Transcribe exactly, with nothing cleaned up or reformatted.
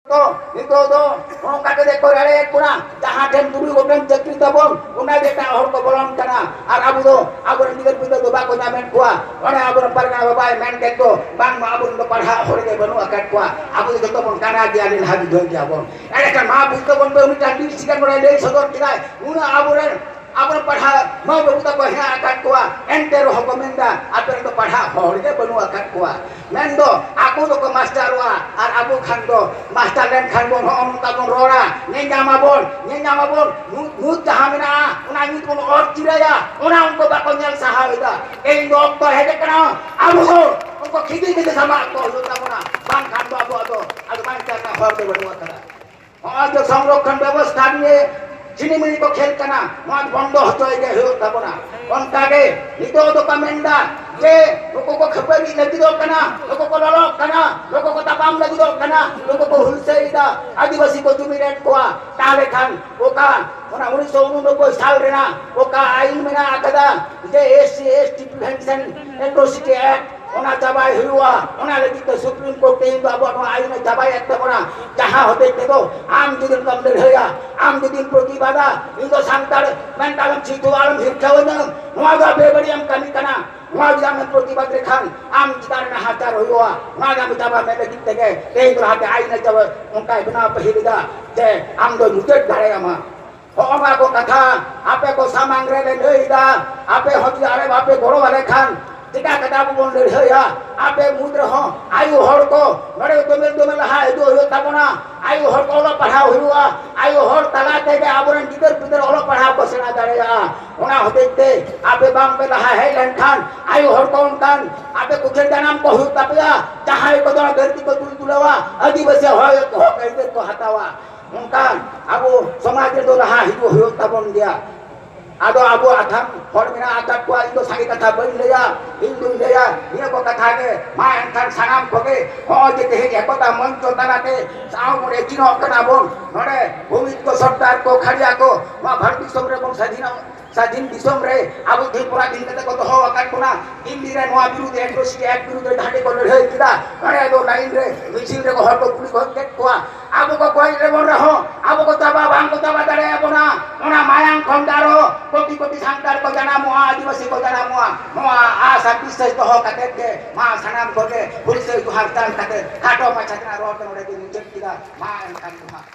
ᱛᱚ ᱱᱤᱛᱚᱜ ᱫᱚ ᱱᱚᱝᱠᱟ ᱠᱟᱛᱮ ᱠᱚ ᱨᱟᱲᱮᱭᱮᱫ ᱵᱚᱱᱟ, ᱡᱟᱦᱟᱸ ᱴᱷᱮᱱ ᱛᱩᱨᱩᱭ ᱜᱚᱴᱮᱱ ᱪᱟᱹᱠᱨᱤ ᱛᱟᱵᱚᱱ, ᱚᱱᱟ ᱜᱮ ᱮᱴᱟᱜ ᱦᱚᱲ ᱠᱚ ᱵᱚᱞᱚᱱ ᱠᱟᱱᱟ᱾ ᱟᱨ ᱟᱵᱚ ᱫᱚ ᱟᱵᱚᱨᱮᱱ ᱜᱤᱫᱟᱹᱨ ᱯᱤᱫᱟᱹᱨ ᱫᱚ ᱵᱟᱠᱚ ᱧᱟᱢᱮᱫ ᱠᱚᱣᱟ᱾ ᱚᱱᱮ ᱟᱵᱚᱨᱮᱱ ᱯᱟᱨᱜᱟᱱᱟ ᱵᱟᱵᱟᱭ ᱢᱮᱱ ᱠᱮᱫ ᱫᱚ, ᱵᱟᱝᱢᱟ ᱟᱵᱚᱨᱮᱱ ᱫᱚ ᱯᱟᱲᱦᱟᱜ ᱦᱚᱲ ᱜᱮ ᱵᱟᱹᱱᱩᱜ ᱟᱠᱟᱫ ᱠᱚᱣᱟ, ᱟᱵᱚ ᱫᱚ ᱡᱚᱛᱚ ᱵᱚᱱ ᱠᱟᱱᱟ ᱜᱮᱭᱟ, ᱞᱮᱞᱦᱟ ᱜᱤᱫᱟᱹᱨ ᱜᱮᱭᱟ ᱵᱚᱱ᱾ ᱮᱸᱰᱮᱠᱷᱟᱱ ᱢᱟ ᱵᱩᱡᱽ ᱛᱟᱵᱚᱱ ᱯᱮ, ᱩᱱᱤ ᱴᱟᱺᱰᱤ ᱥᱤᱠᱟᱱ ᱱᱚᱰᱮ ᱞᱟᱹᱭ ᱥᱚᱫᱚᱨ ᱠᱮᱫᱟᱭ, ᱩᱱᱟᱹᱜ ᱟᱵᱚᱨᱮᱱ ᱟᱵᱚᱨᱮᱱ ᱯᱟᱲᱦᱟᱜ ᱢᱟᱹᱭ ᱵᱟᱹᱵᱩ ᱛᱟᱠᱚ ᱦᱮᱱᱟᱜ ᱟᱠᱟᱫ ᱠᱚᱣᱟ, ᱮᱱᱛᱮ ᱨᱮᱦᱚᱸ ᱠᱚ ᱢᱮᱱᱫᱟ, ᱟᱯᱮ ᱨᱮᱱ ᱫᱚ ᱯᱟᱲᱦᱟᱜ ᱦᱚᱲ ᱜᱮ ᱵᱟᱹᱱᱩᱜ ᱟᱠᱟᱫ ᱠᱚᱣᱟ᱾ ᱢᱮᱱᱫᱚ ᱟᱠᱚ ᱫᱚᱠᱚ ᱢᱟᱥᱴᱟᱨᱚᱜᱼᱟ ᱟᱨ ᱟᱵᱚ ᱠᱷᱟᱱ ᱫᱚ ᱢᱟᱥᱴᱟᱨ ᱞᱮᱱᱠᱷᱟᱱ ᱵᱚᱱ ᱦᱚᱸᱜᱼᱚ ᱱᱚᱝᱠᱟ ᱵᱚᱱ ᱨᱚᱲᱟ, ᱧᱮᱞ ᱧᱟᱢᱟᱵᱚᱱ, ᱧᱮᱞ ᱧᱟᱢᱟᱵᱚᱱ, ᱧᱩᱛ, ᱧᱩᱛ ᱡᱟᱦᱟᱸ ᱢᱮᱱᱟᱜᱼᱟ ᱚᱱᱟ ᱧᱩᱛ ᱵᱚᱱ ᱚᱨ ᱪᱤᱨᱟᱹᱭᱟ, ᱚᱱᱟ ᱩᱱᱠᱩ ᱵᱟᱠᱚ ᱧᱮᱞ ᱥᱟᱦᱟᱣ ᱮᱫᱟ᱾ ᱛᱮᱦᱮᱧ ᱫᱚ ᱚᱠᱛᱚ ᱦᱮᱡ ᱟᱠᱟᱱᱟ, ᱟᱵᱚ ᱦᱚᱸ ᱩᱱᱠᱩ ᱠᱷᱤᱫᱤ ᱠᱷᱤᱫᱤ ᱥᱟᱢᱟᱜ ᱠᱚ ᱦᱩᱭᱩᱜ ᱛᱟᱵᱚᱱᱟ, ᱵᱟᱝᱠᱷᱟᱱ ᱫᱚ ᱟᱵᱚᱣᱟᱜ ᱫᱚ ᱟᱫᱚ ᱵᱟᱧᱪᱟᱣ ᱨᱮᱱᱟᱜ ᱦᱚᱨ ᱫᱚ ᱵᱟᱹᱱᱩᱜ ᱟᱠᱟᱫᱟ᱾ ᱱᱚᱜᱼᱚᱭ ᱡᱮ ᱥᱚᱝᱨᱚᱠᱠᱷᱚᱱ ᱵᱮᱵᱚᱥᱛᱷᱟ ᱱᱤᱭᱮ ᱪᱷᱤᱱᱤᱢᱤᱱᱤ ᱠᱚ ᱠᱷᱮᱞ ᱠᱟᱱᱟ, ᱱᱚᱣᱟ ᱵᱚᱱᱫᱚ ᱦᱚᱪᱚᱭ ᱜᱮ ᱦᱩᱭᱩᱜ ᱛᱟᱵᱚᱱᱟ᱾ ᱚᱱᱠᱟ ᱜᱮ ᱱᱤᱛᱚᱜ ᱫᱚᱠᱚ ᱢᱮᱱᱫᱟ ᱡᱮ ᱱᱩᱠᱩ ᱠᱚ ᱠᱷᱟᱹᱯᱟᱹᱨᱤ ᱞᱟᱹᱜᱤᱫᱚᱜ ᱠᱟᱱᱟ, ᱱᱩᱠᱩ ᱠᱚ ᱞᱚᱞᱚᱜ ᱠᱟᱱᱟ, ᱱᱩᱠᱩ ᱠᱚ ᱛᱟᱯᱟᱢ ᱞᱟᱹᱜᱤᱫᱚᱜ ᱠᱟᱱᱟ, ᱱᱩᱠᱩ ᱠᱚ ᱦᱩᱞᱥᱟᱹᱭᱮᱫᱟ, ᱟᱹᱫᱤᱵᱟᱹᱥᱤ ᱠᱚ ᱡᱩᱢᱤᱫᱮᱫ ᱠᱚᱣᱟ᱾ ᱛᱟᱦᱚᱞᱮ ᱠᱷᱟᱱ ᱚᱠᱟ ᱚᱱᱟ ᱩᱱᱤᱥᱥᱚ ᱩᱱᱚᱱᱚᱵᱵᱳᱭ ᱥᱟᱞ ᱨᱮᱱᱟᱜ ᱚᱠᱟ ᱟᱹᱭᱤᱱ ᱢᱮᱱᱟᱜ ᱟᱠᱟᱫᱟ ᱡᱮ S C S T Prevention Atrocity Act, ᱚᱱᱟ ᱪᱟᱵᱟᱭ ᱦᱩᱭᱩᱜᱼᱟ᱾ ᱚᱱᱟ ᱞᱟᱹᱜᱤᱫ ᱛᱮ ᱥᱩᱯᱨᱤᱢ ᱠᱳᱨᱴ ᱛᱮᱦᱮᱧ ᱫᱚ ᱟᱵᱚᱣᱟᱜ ᱱᱚᱣᱟ ᱟᱹᱭᱤᱱ ᱮ ᱪᱟᱵᱟᱭᱮᱫ ᱛᱟᱵᱚᱱᱟ, ᱡᱟᱦᱟᱸ ᱦᱚᱛᱮᱡ ᱛᱮᱫᱚ ᱟᱢ ᱡᱩᱫᱤ ᱱᱚᱝᱠᱟᱢ ᱞᱟᱹᱲᱦᱟᱹᱭᱟ, ᱟᱢ ᱡᱩᱫᱤᱢ ᱯᱨᱚᱛᱤᱵᱟᱫᱟ, ᱤᱧ ᱫᱚ ᱥᱟᱱᱛᱟᱲ ᱢᱮᱱᱛᱮ ᱟᱞᱚᱢ ᱪᱷᱤᱛᱟᱹᱣ ᱟᱞᱚᱢ ᱦᱤᱨᱠᱟᱹᱣᱟᱹᱧᱟ, ᱱᱚᱣᱟ ᱫᱚ ᱵᱮᱵᱟᱹᱲᱤᱡ ᱮᱢ ᱠᱟᱹᱢᱤ ᱠᱟᱱᱟ᱾ ᱱᱚᱣᱟ ᱡᱩᱫᱤ ᱟᱢᱮᱢ ᱯᱨᱚᱛᱤᱵᱟᱫ ᱞᱮᱠᱷᱟᱱ ᱟᱢ ᱪᱮᱛᱟᱱ ᱨᱮ ᱱᱟᱦᱟᱪᱟᱨ ᱦᱩᱭᱩᱜᱼᱟ᱾ ᱱᱚᱣᱟ ᱜᱮ ᱟᱢ ᱪᱟᱵᱟ ᱢᱮ ᱞᱟᱹᱜᱤᱫ ᱛᱮᱜᱮ ᱛᱮᱦᱮᱧ ᱫᱚ ᱞᱟᱦᱟᱛᱮ ᱟᱹᱭᱤᱱ ᱮ ᱪᱟᱵᱟ ᱚᱱᱠᱟᱭ ᱵᱮᱱᱟᱣ ᱯᱟᱹᱦᱤᱞ ᱮᱫᱟ ᱡᱮ ᱟᱢ ᱫᱚ ᱢᱩᱪᱟᱹᱫ ᱫᱟᱲᱮᱭᱟᱢᱟ᱾ ᱦᱚᱸᱜᱼᱚ ᱱᱚᱣᱟ ᱠᱚ ᱠᱟᱛᱷᱟ ᱟᱯᱮ ᱠᱚ ᱥᱟᱢᱟᱝ ᱨᱮᱞᱮ ᱞᱟᱹᱭ ᱮᱫᱟ᱾ ᱟᱯᱮ ᱦᱚᱸ ᱡᱩᱫᱤ ᱟᱞᱮ ᱵᱟᱯᱮ ᱜᱚᱲᱚ ᱟᱞᱮ ᱠᱷᱟᱱ ᱪᱮᱠᱟ ᱠᱟᱛᱮ ᱟᱵᱚ ᱵᱚᱱ ᱞᱟᱹᱲᱦᱟᱹᱭᱟ? ᱟᱯᱮ ᱢᱩᱫᱽ ᱨᱮᱦᱚᱸ ᱟᱭᱳ ᱦᱚᱲ ᱠᱚ ᱱᱚᱰᱮ ᱫᱚᱢᱮᱞ ᱫᱚᱢᱮᱞ ᱞᱟᱦᱟ ᱦᱤᱡᱩᱜ ᱦᱩᱭᱩᱜ ᱛᱟᱵᱚᱱᱟ᱾ ᱟᱭᱳ ᱦᱚᱲ ᱠᱚ ᱚᱞᱚᱜ ᱯᱟᱲᱦᱟᱣ ᱦᱩᱭᱩᱜᱼᱟ᱾ ᱟᱭᱳ ᱦᱚᱲ ᱛᱟᱞᱟ ᱛᱮᱜᱮ ᱟᱵᱚᱨᱮᱱ ᱜᱤᱫᱟᱹᱨ ᱯᱤᱫᱟᱹᱨ ᱚᱞᱚᱜ ᱯᱟᱲᱦᱟᱣ ᱠᱚ ᱥᱮᱬᱟ ᱫᱟᱲᱮᱭᱟᱜᱼᱟ᱾ ᱚᱱᱟ ᱦᱚᱛᱮᱡ ᱛᱮ ᱟᱯᱮ ᱵᱟᱝ ᱯᱮ ᱞᱟᱦᱟ ᱦᱮᱡ ᱞᱮᱱᱠᱷᱟᱱ ᱟᱭᱳ ᱦᱚᱲ ᱠᱚ ᱚᱱᱠᱟᱱ ᱟᱯᱮ ᱠᱚ ᱡᱟᱱᱟᱢ ᱠᱚ ᱦᱩᱭᱩᱜ ᱛᱟᱯᱮᱭᱟ, ᱡᱟᱦᱟᱸᱭ ᱠᱚᱫᱚ ᱫᱷᱟᱹᱨᱛᱤ ᱠᱚ ᱫᱩᱞ ᱫᱩᱞᱟᱹᱣᱟ, ᱟᱹᱫᱤᱵᱟᱹᱥᱤ ᱦᱚᱲ ᱦᱚᱸᱠᱚ ᱦᱚᱠ ᱟᱹᱭᱫᱟᱹᱨ ᱠᱚ ᱦᱟᱛᱟᱣᱟ᱾ ᱚᱱᱠᱟᱱ ᱟᱵᱚ ᱥᱚᱢᱟᱡᱽ ᱨᱮᱫᱚ ᱞᱟᱦᱟ ᱦᱤᱡᱩᱜ ᱦᱩᱭᱩᱜ ᱛᱟᱵᱚᱱ ᱜᱮᱭᱟ᱾ ᱟᱫᱚ ᱟᱵᱚ ᱟᱛᱷᱟᱢ ᱦᱚᱲ ᱢᱮᱱᱟᱜ ᱟᱠᱟᱫ ᱠᱚᱣᱟ, ᱤᱧ ᱫᱚ ᱥᱟᱸᱜᱮ ᱠᱟᱛᱷᱟ ᱵᱟᱹᱧ ᱞᱟᱹᱭᱟ, ᱤᱧ ᱫᱩᱧ ᱞᱟᱹᱭᱟ ᱱᱤᱭᱟᱹ ᱠᱚ ᱠᱟᱛᱷᱟ ᱜᱮ᱾ ᱢᱟ ᱮᱱᱠᱷᱟᱱ ᱥᱟᱱᱟᱢ ᱠᱚᱜᱮ ᱦᱚᱸᱜᱼᱚᱭ ᱡᱮ ᱛᱮᱦᱮᱧ ᱮᱠᱚᱛᱟ ᱢᱚᱧᱪᱚ ᱛᱟᱞᱟᱛᱮ ᱥᱟᱶ ᱵᱚᱱ ᱮᱠᱤᱱᱚᱜ ᱠᱟᱱᱟ ᱵᱚᱱ, ᱱᱚᱰᱮ ᱵᱷᱩᱢᱤᱡ ᱠᱚ ᱥᱚᱨᱫᱟᱨ ᱠᱚ ᱠᱷᱟᱲᱤᱭᱟ ᱠᱚ ᱱᱚᱣᱟ ᱵᱷᱟᱨᱚᱛ ᱫᱤᱥᱚᱢ ᱨᱮᱵᱚᱱ ᱥᱟᱹᱫᱷᱤᱱᱚᱜ ᱥᱟᱹᱫᱷᱤᱱ ᱫᱤᱥᱚᱢ ᱨᱮ ᱟᱵᱚ ᱛᱤᱨᱤᱯᱩᱨᱟ ᱫᱤᱱ ᱠᱟᱛᱮ ᱠᱚ ᱫᱚᱦᱚ ᱟᱠᱟᱫ ᱵᱚᱱᱟ᱾ ᱫᱤᱞᱞᱤ ᱨᱮ ᱱᱚᱣᱟ ᱵᱤᱨᱩᱫᱷ ᱨᱮ, ᱮᱴᱨᱚᱥᱤᱴᱤ ᱮᱠᱴ ᱵᱤᱨᱩᱫᱷ ᱨᱮ ᱡᱟᱦᱟᱸ ᱴᱷᱮᱱ ᱠᱚ ᱞᱟᱹᱲᱦᱟᱹᱭ ᱠᱮᱫᱟ, ᱱᱚᱰᱮ ᱫᱚ ᱞᱟᱭᱤᱱ ᱨᱮ ᱢᱤᱪᱷᱤᱞ ᱨᱮᱠᱚ ᱦᱚᱲ ᱠᱚ ᱜᱩᱞᱤ ᱜᱚᱡ ᱠᱮᱫ ᱠᱚᱣᱟ᱾ ᱟᱵᱚ ᱠᱚ ᱜᱚᱡ ᱨᱮᱵᱚᱱ ᱨᱮᱦᱚᱸ, ᱟᱵᱚ ᱠᱚ ᱛᱟᱵᱟ ᱵᱟᱝ ᱠᱚ ᱛᱟᱵᱟ ᱫᱟᱲᱮᱭᱟᱵᱚᱱᱟ᱾ ᱚᱱᱟ ᱢᱟᱭᱟᱝ ᱠᱷᱚᱱ ᱫᱚ ᱟᱨᱦᱚᱸ ᱠᱳᱴᱤ ᱠᱳᱴᱤ ᱥᱟᱱᱛᱟᱲ ᱠᱚ ᱡᱟᱱᱟᱢᱚᱜᱼᱟ, ᱟᱹᱫᱤᱵᱟᱹᱥᱤ ᱠᱚ ᱡᱟᱱᱟᱢᱚᱜᱼᱟ᱾ ᱱᱚᱣᱟ ᱟᱥ ᱟᱨ ᱵᱤᱥᱥᱟᱹᱥ ᱫᱚᱦᱚ ᱠᱟᱛᱮ ᱜᱮ ᱢᱟ ᱥᱟᱱᱟᱢ ᱠᱚᱜᱮ ᱦᱩᱞᱥᱟᱹᱭ ᱠᱚ ᱦᱟᱨᱛᱟᱞ ᱠᱟᱛᱮ ᱠᱷᱟᱴᱚ ᱢᱟᱪᱷᱟ ᱛᱮᱱᱟᱜ ᱨᱚᱲ ᱫᱚ ᱱᱚᱰᱮ ᱜᱮᱧ ᱢᱩᱪᱟᱹᱫ ᱠᱮᱫᱟ᱾ ᱢᱟ ᱮᱱᱠᱷᱟᱱ ᱫᱚ ᱦᱟᱸᱜ